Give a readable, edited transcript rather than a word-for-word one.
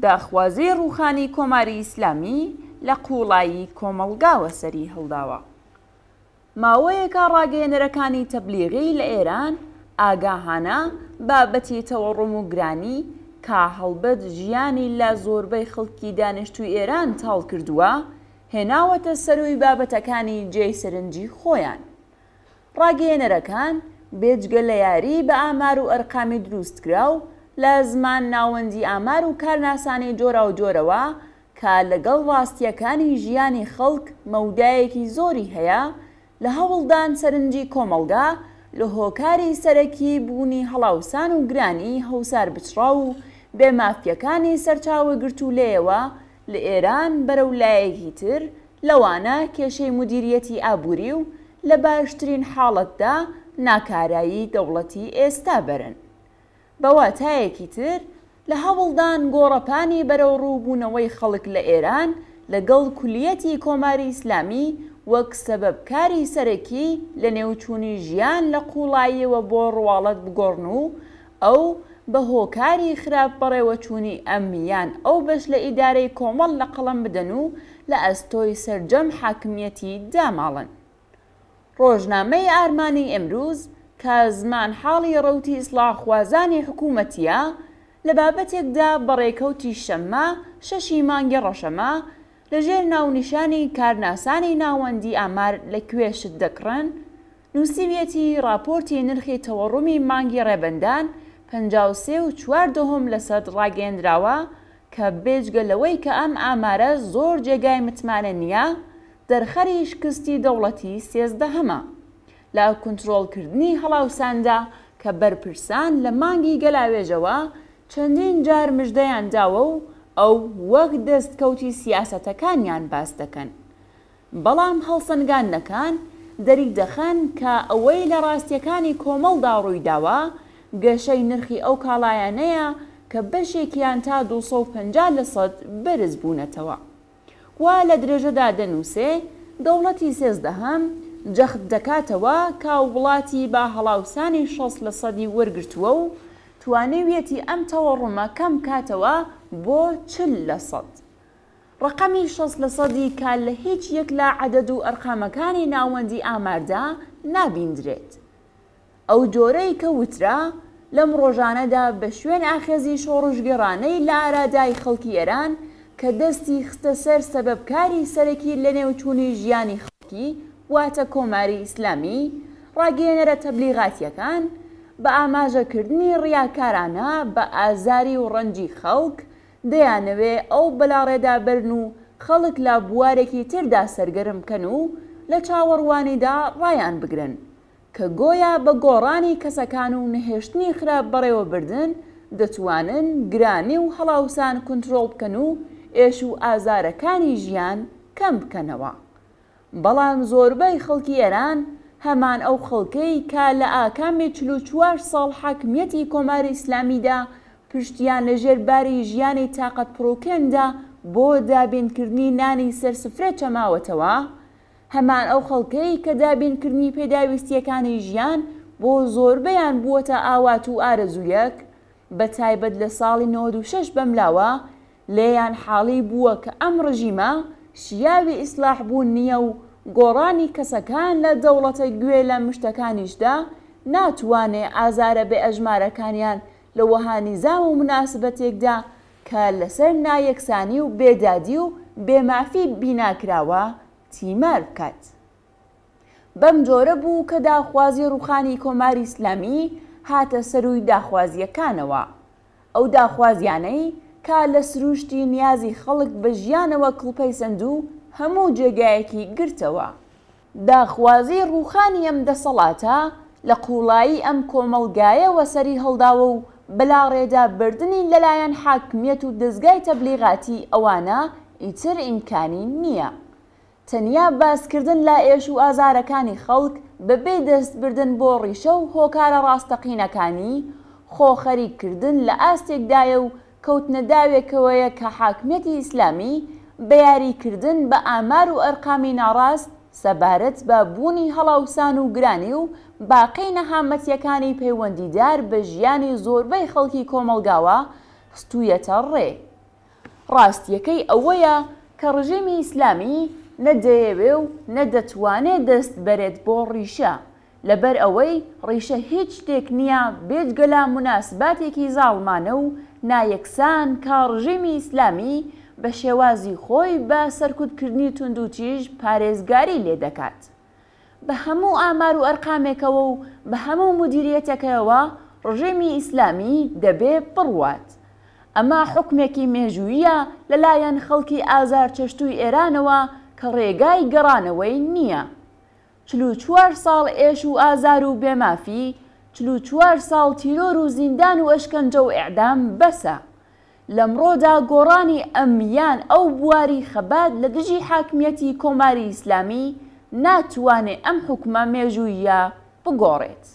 داخوازیی ڕووخانی کۆماری ئیسلامی لە قووڵایی کۆمەڵگاوە سەری هەڵداوە. ماوەیەکە ڕاگەیەنەرەکانی تەبلیغی لە ئێران ئاگاهانە بابەتی تەوەڕوم و گرانی کە هەڵبەت ژیانی لە زۆربەی خەڵکی دانیشتووی ئێران تاڵ کردووە، هێناوەتە سەرووی بابەتەکانی جێی سەرنجی خۆیان. ڕاگەیەنەرەکان بێجگە لە یاری بە ئامار و ئەرقامی دروستکراو لە زمان ناوەندی ئامار و کارناسانی جۆراوجۆرەوە کە لەگەڵ ڕاستییەکانی ژیانی خەڵک مەودایەکی زۆری هەیە، لە هەوڵدان سەرنجی کۆمەڵگا لە هۆکاری سەرەکیی بوونی هەڵاوسان و گرانیی هەوساربچڕاو و بێ مافییەکانی سەرچاوەگرتوو لێیەوە لە ئێران بەرەو لایەکی تر لەوانە کێشەی مودیریەتی ئابووری و لە باشترین حاڵەتدا ناکارایی دەوڵەتی ئێستا بەرن. بە واتایەکی تر، لە هەوڵدان گۆڕەپانی بەرەوڕووبوونەوەی خەڵک لە ئێران لەگەڵ کولییەتی کۆماری ئیسلامی وەک سەبەبکاری سەرەکی لەنێوچوونی ژیان لە قووڵاییەوە بۆ ڕواڵەت بگۆڕن و ئەو بە هۆکاری خراپ بەڕێوەچوونی ئەم یان ئەو بەش لە ئیدارەی کۆمەڵ لە قەڵەم بدەن و لە ئەستۆی سەرجەم حاکمییەتی داماڵن. ڕۆژنامەی ئارمانی ئمروز کە زمانحاڵی ڕەوتی ئیسڵاحخوازانی حکوومەتییە، لە بابەتێکدا بە ڕێکەوتی شەممە شەشی مانگی ڕەشەمە لە ژێر ناونیشانی کارناسانی ناوەندی ئامار لە کوێ شت دەکڕن؟ نووسیویەتی ڕاپۆرتی نرخی تەوەڕومی مانگی ڕێبەندان 53 و چوار دەهۆم لەسەد ڕاگەیەندراوە کە بێجگە لەوەی کە ئەم ئامارە زۆر جێگای متمانە نییە، دەرخەری شکستی دەوڵەتی سێزدەهەمە لە کونترۆڵکردنی هەڵاوساندا کە بەرپرسان لە مانگی گەلاوێژەوە چەندین جار مژدەیان داوە و ئەو وەک دەستکەوتی سیاسەتەکانیان باس دەکەن. بەڵام هەڵسەنگاندنەکان دەریدەخەن کە ئەوەی لە ڕاستییەکانی کۆمەڵدا ڕوویداوە، گەشەی نرخی ئەو کاڵایانەیە کە بەشێکیان تا 250 لەسەد بەرز بوونەتەوە. و لە درێژەدا دەنووسێ، دەوڵەتی سێزدەهەم جەخت دەکاتەوە کە وڵاتی بە هەڵاوسانی 60 لەسەدی وەرگرتووە و توانیویەتی ئەم تەوەڕومە کەم بکاتەوە بۆ 40 لەسەد. ڕەقەمی 60 لەسەدی کە لە هیچ یەک لە عەدەد و ئەرقامەکانی ناوەندی ئاماردا نابیندرێت. ئەو جۆرەی کە وترا، لەم ڕۆژانەدا بە شوێن ئاخێزی شۆڕشگێڕانەی لە ئارادای خەڵکی ئێران کە دەستی خستە سەر سەبەبکاری سەرەکی لەنێوچوونی ژیانی خەڵکی واتە کۆماری ئیسلامی، ڕاگەیەنەرە تەبلیغاتییەکان بە ئاماژەکردنی ڕیاکارانە بە ئازاری و ڕەنجی خەڵک دەیانەوێ ئەو بەلاڕێدا بەرن و خەڵک لە بوارێکی تردا سەرگەرم بکەن و لە چاوەڕوانیدا ڕایانبگرن. کە گۆیا بە گۆڕانی کەسەکان و نەهێشتنی خراپ بەڕێوەبردن دەتوانن گرانی و هەڵاوسان کونترۆڵ بکەن و ئێش و ئازارەکانی ژیان کەم بکەنەوە. بەڵام زۆربەی خەڵکی ئێران هەمان ئەو خەڵکەی کە لە ئاکامی 44 ساڵ حاکمیەتی کۆماری ئیسلامیدا پشتیان لە ژێر باری ژیانی تاقەتپڕوکێندا بۆ دابینکردنی نانی سەر سفرە چەماوەتەوە، هەمان ئەو خەڵکەی کە دابینکردنی پێداویستییەکانی ژیان بۆ زۆربەیان بووەتە ئاوات و ئارەزوویەک، بە تایبەت لە ساڵی 96 بەملاوە لێیان حاڵی بووە کە ئەم ڕژیمە شیاوی ئیسلاح بوون نییە و گۆڕانی کەسەکان لە دەوڵەتە گوێ لە مشتەکانیشدا ناتوانێ ئازارە بێ ئەژمارەکانیان لە وەها نیزام و موناسبەتێکدا کە لەسەر نایەکسانی و بێدادی و بێمافی بیناکراوە تیمار بکات. بەم جۆرە بوو کە داخوازی ڕووخانی کۆماری ئیسلامی هاتە سەرووی داخوازییەکانەوە. ئەو داخوازیانەی کە لە سرووشتی نیازی خەڵک بە ژیانەوە کڵپەی سەند و هەموو جێگایەکی گرتەوە. داخوازی ڕووخانی ئەم دەسەڵاتە لە قووڵایی ئەم کۆمەڵگایەوە سەری هەڵداوە و بەلاڕێدا بردنی لەلایەن حاکمیەت و دەزگای تەبلیغاتی ئەوانە ئیتر ئیمکانی نییە. تەنیا باسکردن لە ئێش و ئازارەکانی خەڵک بەبێ دەستبردن بۆ ڕیشە و هۆکارە ڕاستەقینەکانی، خۆ خەریک کردن لە ئاستێکدایە و کەوتنە داوێکەوەیە کە حاکمیەتی ئیسلامی بە یاری کردن بە ئامار و ئەرقامی ناڕاست سەبارەت بە بوونی هەڵاوسان و گرانی و باقی نەهامەتیەکانی پەیوەندیدار بە ژیانی زۆربەی خەڵکی کۆمەڵگاوە خستوویەتە ڕێ. ڕاستییەکەی ئەوەیە کە ڕژێمی ئیسلامی نە دەیەوێ و نە دەتوانێ دەست بەرێت بۆ ڕیشە، لەبەر ئەوەی ڕیشە هیچ شتێک نییە بێجگە لە موناسباتێکی زاڵمانە و نایەکسان کە ڕژێمی ئیسلامی بە شێوازی خۆی بە سەرکوتکردنی توندوتیژ پارێزگاری لێ دەکات. بە هەموو ئامار و ئەرقامێکەوە و بە هەموو مودیریەتەکەیەوە ڕژێمی ئیسلامی دەبێ بڕوات. ئەمە حوکمێکی مێژووییە لە لایەن خەڵکی ئازارچەشتووی ئێرانەوە کە ڕێگای گەڕانەوەی نییە. 44 ساڵ ئێش و ئازار و بێمافی، 44 ساڵ تیرۆر و زیندان و ئەشکەنجە و ئێعدام بەسە. لەمڕۆدا گۆڕانی ئەم یان ئەو بواری خەبات لە دژی حاکمیەتی کۆماری ئیسلامی ناتوانێ ئەم حوکمە مێژووییە بگۆڕێت.